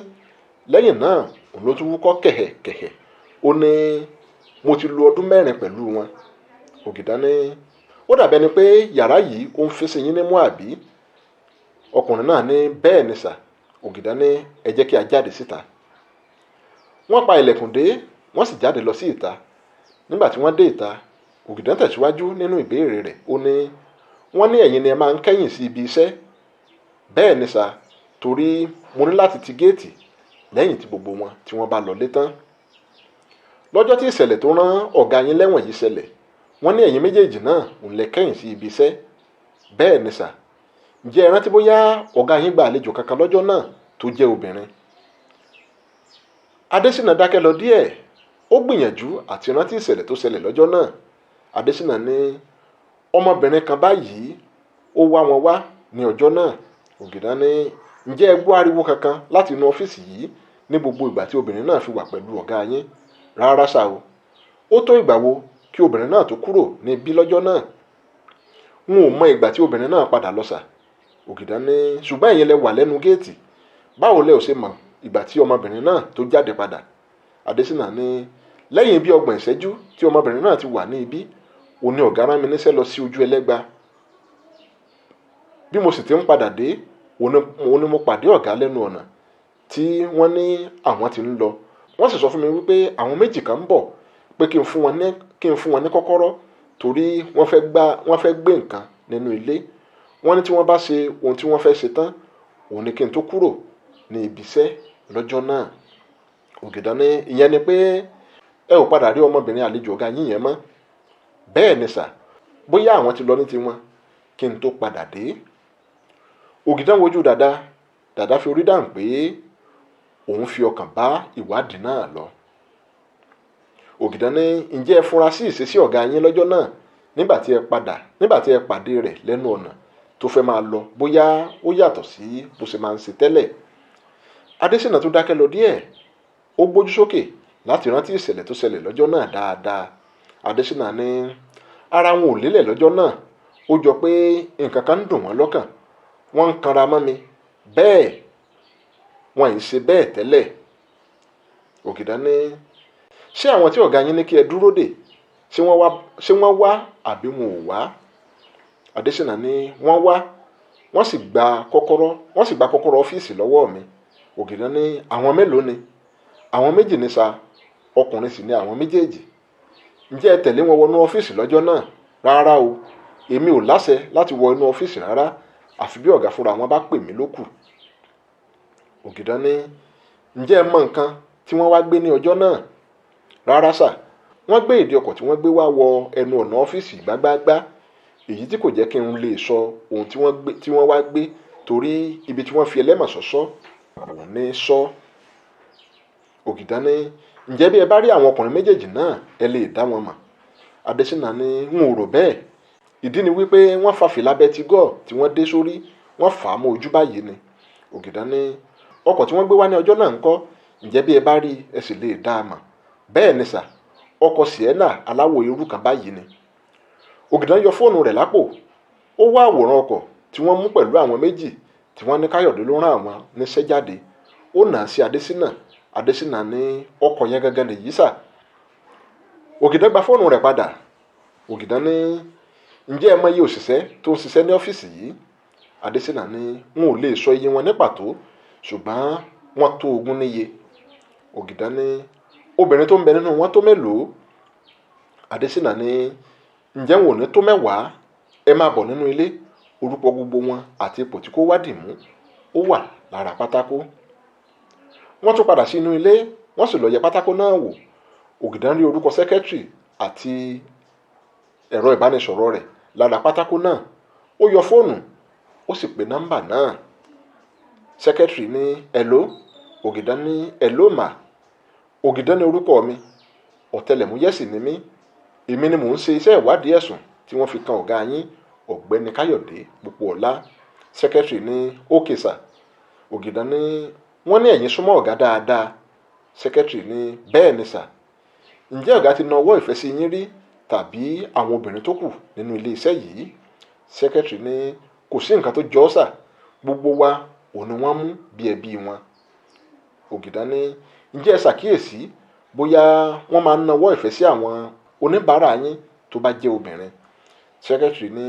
Lẹ́yìn náà òun ló tún wúkọ́ kẹ̀hẹ̀kẹ̀hẹ̀. Ó ní, mo ti lo ọdún 4 pẹ̀lú wọn. Ògìdán ní, ó dàbẹ́ ni pé yàrá yìí ó ń fi sí yín nímú àbí? Ọkùnrin náà ní, bẹ́ẹ̀ ni sà. Ògìdán ní, ẹ jẹ́ kí a jáde síta. Wọ́n pa ilẹ̀kùn dé, wọ́n sì jáde lọ sí ìta. Nígbà tí wọ́n dé ìta, Ògìdán tẹ̀síwájú nínú ìbéèrè rẹ̀. Ó ní, wọ́n ní ẹ̀yin ni ẹ máa ń kẹ́yìn sí ibi iṣẹ́. Bẹ́ẹ̀ ni sà, torí mo ní láti ti géètì lẹ́yìn tí gbogbo wọn tí wọ́n bá lọ lé tán. Lọ́jọ́ tí ìṣẹ̀lẹ̀ tó rán ọ̀gá yín lẹ́wọ̀n yìí ṣẹlẹ̀, wọ́n ní ẹ̀yin méjèèjì náà òun lẹ kẹ́yìn sí ibi iṣẹ́. Bẹ́ẹ̀ ni sà. Ǹjẹ́ ẹ rántí bóyá ọ̀gá yín gba àlejò kankan lọ́jọ́ náà tó jẹ́ obìnrin? Adésínà dákẹ́ lọ díẹ̀. Ó gbìyànjú àti rántí ìṣẹ̀lẹ̀ tó ṣẹlẹ̀ lọ́jọ́ náà. Adésínà ní, ọmọbìnrin kan báyìí ó wá wọn wá ní ọjọ́ náà. Ògìdán ní, ǹjẹ́ ẹ gbọ́ ariwo kankan láti inú ọ́fíìsì yìí ní gbogbo ìgbà tí obìnrin náà fi wà pẹ̀lú ọ̀gá yín? Rárá ṣá o. Ó tó ìgbà wo kí obìnrin náà tó kúrò níbí lọ́jọ́ náà? N ò mọ ìgbà tí obìnrin náà padà lọ sà. Ògìdán ní, ṣùgbọ́n ẹ̀yin lẹ wà lẹ́nu géètì. Báwo lẹ ò ṣe mọ ìgbà tí ọmọbìnrin náà tó jáde padà? Adésínà ní, lẹ́yìn bí ọgbọ̀n ìṣẹ́jú tí ọmọbìnrin náà ti wà ní ibí, òun ni ọ̀gá rán mi níṣẹ́ lọ sí ojú ẹlẹ́gba. Bí mo sì ti ń padà dé, òun ni mo pàdé ọ̀gá lẹ́nu ọ̀nà tí wọ́n ní àwọn ti ń lọ. Wọ́n sì sọ fún mi wípé àwọn méjì kan ń bọ̀ pé kí n fún wọn ní kọ́kọ́rọ́ torí wọ́n fẹ́ gbé nǹkan nínú ilé. Wọ́n ní tí wọ́n bá ṣe ohun tí wọ́n fẹ́ ṣe tán, òun ni kí n tó kúrò ní ibi iṣẹ́ lọ́jọ́ náà. Ògìdán ní, ìyẹn ni pé ẹ ò padà rí ọmọbìnrin àlejò ọ̀gá yín yẹn mọ́. Bẹ́ẹ̀ ni sà, bóyá àwọn ti lọ ní tiwọn kí n tó padà dé. Ògìdán wojú Dàdá. Dàdá fi orí dáhùn pé òun fi ọkàn bá ìwádìí náà lọ. Ògìdán ní, ǹjẹ́ ẹ fura sí ìṣesí ọ̀gá yín lọ́jọ́ náà nígbà tí ẹ pàdé rẹ̀ lẹ́nu ọ̀nà tó fẹ́ máa lọ, bóyá ó yàtọ̀ sí bó ṣe máa ń ṣe tẹ́lẹ̀? Adésínà tún dákẹ́ lọ díẹ̀. Ó gbójú sókè láti rántí ìṣẹ̀lẹ̀ tó ṣẹlẹ̀ lọ́jọ́ náà dáadáa. Adésínà ní, ara wọn ò lélẹ̀ lọ́jọ́ náà. Ó jọ pé nǹkan kan ń dùn wọ́n lọ́kàn. Wọ́n ń kanra mọ́ mi. Bẹ́ẹ̀ wọn ì ṣe bẹ́ẹ̀ tẹ́lẹ̀. Ògìdán ní, ṣé àwọn tí ọ̀gá yín ní kí ẹ dúró dè, ṣé wọ́n wá àbí wọn ò wá? Adésínà ní, wọ́n wá, wọ́n sì gba kọ́kọ́rọ́ ọ́fíìsì lọ́wọ́ mi. Ògìdán ní, àwọn mélòó ni? Àwọn méjì ní sa, ọkùnrin sì ni àwọn méjèèjì. Ǹjẹ́ ẹ tẹ̀lé wọn wọnú ọ́fíìsì lọ́jọ́ náà? Rárá o, èmi ò láṣẹ láti wọ inú ọ́fíìsì rárá, àfi bí ọ̀gá fúnra wọn bá pè mí lókù. Ògìdán ní, ǹjẹ́ ẹ mọ nǹkan tí wọ́n wá gbé ní ọjọ́ náà? Rárá sà, Wọ́n gbé ìdí ọkọ̀ tí wọ́n gbé wá wọ ẹnu ọ̀nà ọ́fíìsì gbágbáágbá, èyí tí kò jẹ́ kí n lè sọ ohun tí wọ́n wá gbé, torí ibi tí wọ́n fi ẹlẹ́mọ̀ sọ́sọ́ òun ní sọ. Ògìdán ní, ǹjẹ́ bí ẹ bá rí àwọn ọkùnrin méjèèjì náà, ẹ lè dá wọn mọ̀? Adésínà ní, n ò rò bẹ́ẹ̀. Ìdí ni wípé wọ́n fa fìlà bẹtigọ́ọ̀ tí wọ́n dé sórí, wọ́n fà á mọ́ ojú báyìí ni. Ògìdán ní, ọkọ̀ tí wọ́n gbé wá ní ọjọ́ náà ńkọ́? Ǹjẹ́ bí ẹ bá rí, ẹ sì lè dá a mọ̀? Bẹ́ẹ̀ ni sà, ọkọ̀ Sienna aláwọ̀ eérú kan báyìí ni. Ògìdán yọ fóònù rẹ̀ lápò, ó wá àwòrán ọkọ̀ tí wọ́n mú pẹ̀lú àwọn méjì tí wọ́n ní Káyọ̀dé ló rán àwọn níṣẹ́ jáde. Ó nà á sí Adésínà. Adésínà ní, ọkọ̀ yẹn gangan nìyí sà. Ògìdán gba fóònù rẹ̀ padà. Ògìdán ní, ǹjẹ́ ẹ mọ iye òṣìṣẹ́ tó ń ṣiṣẹ́ ní ọ́fíìsì yìí? Adésínà ní, n ò lè sọ iye wọn ní pàtó, ṣùgbọ́n wọ́n tó 20 níye. Ògìdán ní, obìnrin tó ń bẹ nínú wọn tó mélòó? Adésínà ní, ǹjẹ́ wọn ò ní tó 10? Ẹ máa bọ̀ nínú ilé. Orúkọ gbogbo wọn àti ipò tí kò wá dì mú ó wà lára pátákó. Wọ́n tún padà sí inú ilé, wọ́n sì lọ yẹ pátákó náà wò. Ògìdán rí orúkọ sẹ́kẹ́tìrì àti ẹ̀rọ ìbánisọ̀rọ̀ rẹ̀ lára pátákó náà. Ó yọ fóònù, ó sì pe nọ́mbà náà. Sẹ́kẹ́tìrì ní, hello. Ògìdán ní, hello mà. Ògìdán ní orúkọ mi, ọ̀tẹlẹ̀múyẹ́ sì ni mí. Èmi ni mò ń ṣe iṣẹ́ ìwádìí ẹ̀sùn tí wọ́n fi kan ọ̀gá yín, Ọ̀gbẹ́ni Káyọ̀dé Pópóọlá. Sẹ́kẹ́tìrì ní, okay sà. Ògìdán ní, wọ́n ní ẹ̀yin súnmọ́ ọ̀gá dáadáa. Sẹ́kẹ́tìrì ní, bẹ́ẹ̀ ni sà. Ǹjẹ́ ọ̀gá ti na ọwọ́ ìfẹ́ sí yín rí tàbí àwọn obìnrin tó kù nínú ilé iṣẹ́ yìí? Sẹ́kẹ́tìrì ní, kò sí nǹkan tó jọ ọ́ sà, gbogbo wa òun ni wọ́n mú bí ẹbí wọn. Ògìdán ní, ǹjẹ́ ẹ ṣàkíyèsí bóyá wọ́n máa ń nawọ́ ìfẹ́ sí àwọn oníbàárà yín tó bá jẹ́ obìnrin? Sẹ́kẹ́tìrì ní,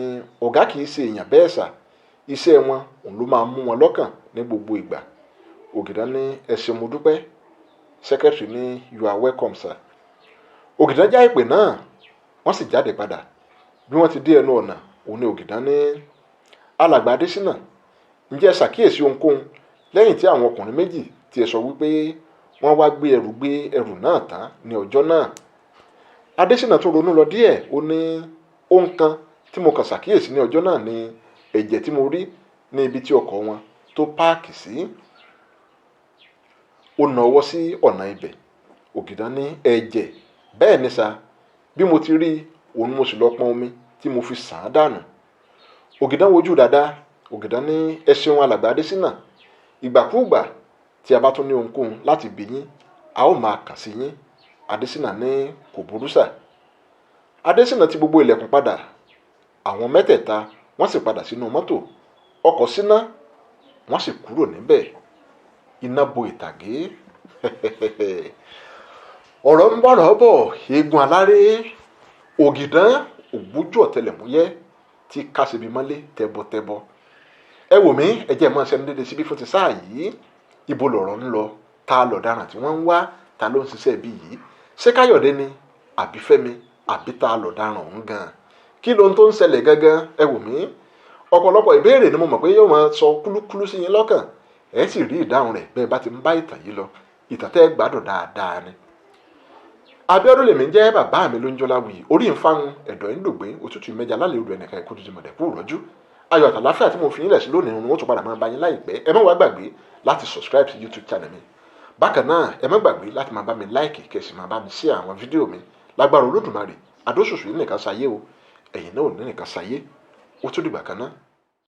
ọ̀gá kì í ṣe èèyàn bẹ́ẹ̀ sà, iṣẹ́ wọn òun ló máa ń mú wọn lọ́kàn ní gbogbo ìgbà. Ògìdán ní, ẹ ṣeun mo dúpẹ́. Sẹ́kẹ́tìrì ní, you are welcome sir. Ògìdán já ìpè náà, wọ́n sì jáde padà. Bí wọ́n ti dé ẹnu ọ̀nà, òun ni Ògìdán ní, alàgbà Adésínà, ǹjẹ́ ẹ ṣàkíyèsí ohunkóhun lẹ́yìn tí àwọn ọkùnrin méjì tí ẹ sọ wípé wọ́n wá gbé ẹrù náà tán ní ọjọ́ náà? Adésínà tún ronú lọ díẹ̀, ó ní, ohun kan tí mo kàn ṣàkíyèsí ní ọjọ́ náà ni ẹ̀jẹ̀ tí mo rí ní ibi tí ọkọ̀ wọn tó páàkì sí. Ó na ọwọ́ sí ọ̀nà ibẹ̀. Ògìdán ní, ẹ̀jẹ̀? Bẹ́ẹ̀ ni sà, bí mo ti rí òun mo sì lọ pọn omi tí mo fi sàn án dànù. Ògìdán wojú dáadáa. Ògìdán ní, ẹ ṣeun alàgbà Adésínà. Ìgbàkúùgbà tí a bá tún ní ohunkóhun láti bi yín, a ó máa kàn sí yín. Adésínà ní, kò burú sà. Adésínà ti gbogbo ilẹ̀kùn padà. Àwọn mẹ́tẹ̀ẹ̀ta wọ́n sì padà sínú mọ́tò. Ọkọ̀ síná, wọ́n sì kúrò níbẹ̀. Iná bo ìtàgé. Ọ̀rọ̀ ń bọ̀rọ̀ bọ̀, eégún aláré. Ògìdán ògbójú ọ̀tẹlẹ̀múyẹ́ tí kásìbí mọ́lé tẹbọtẹbọ. Ẹ wò mí, ẹ jẹ́ mọ́ ṣẹnu dédé síbí fún ti sáà yìí. Ibo lọ̀rọ̀ ń lọ? Ta lọ̀daràn tí wọ́n ń wá? Ta ló ń ṣiṣẹ́ bí yìí? Ṣé Káyọ̀dé ni? Àbí Fẹ́mi? Àbí ta lọ̀daràn ọ̀hún gan-an? Kí lohun tó ń ṣẹlẹ̀ gangan? Ẹ wò mí, ọ̀pọ̀lọpọ̀ ìbéèrè ni mo mọ̀ pé yóò máa sọ kúlúkúlú sí yín lọ́kàn. Ẹ sì rí ìdáhùn rẹ̀ bẹ́ẹ̀ bá ti ń bá ìtàn yìí lọ. Ìtàn tẹ́ gbádùn dáadáa ni. Abíọ́dún lèmi ń jẹ́, bàbá mi ló ń jọlá wuyì. Orí ń fáwọn ẹ̀dọ̀ ń dògbé, òtútù mẹ́ja lálẹ́ odò ẹnìkan ẹ̀kú tuntun mọ̀dẹ̀kú rọ́jú. Ayọ̀ àtàláfíà tí mo fi yín lẹ̀ sí lónìí ni wọ́n tún padà máa bá yín láìpẹ́. Ẹ má wá gbàgbé láti subscribe sí YouTube channel mi. Bákan náà, ẹ má gbàgbé láti máa bá mi like, kẹ́ sì máa bá mi share àwọn fídíò mi. Lágbára Olódùmarè, àdóṣòṣò yìí nìkan ṣayé o, ẹ̀yin náà ò ní nìkan ṣayé. Ó tún dìgbà kan náà.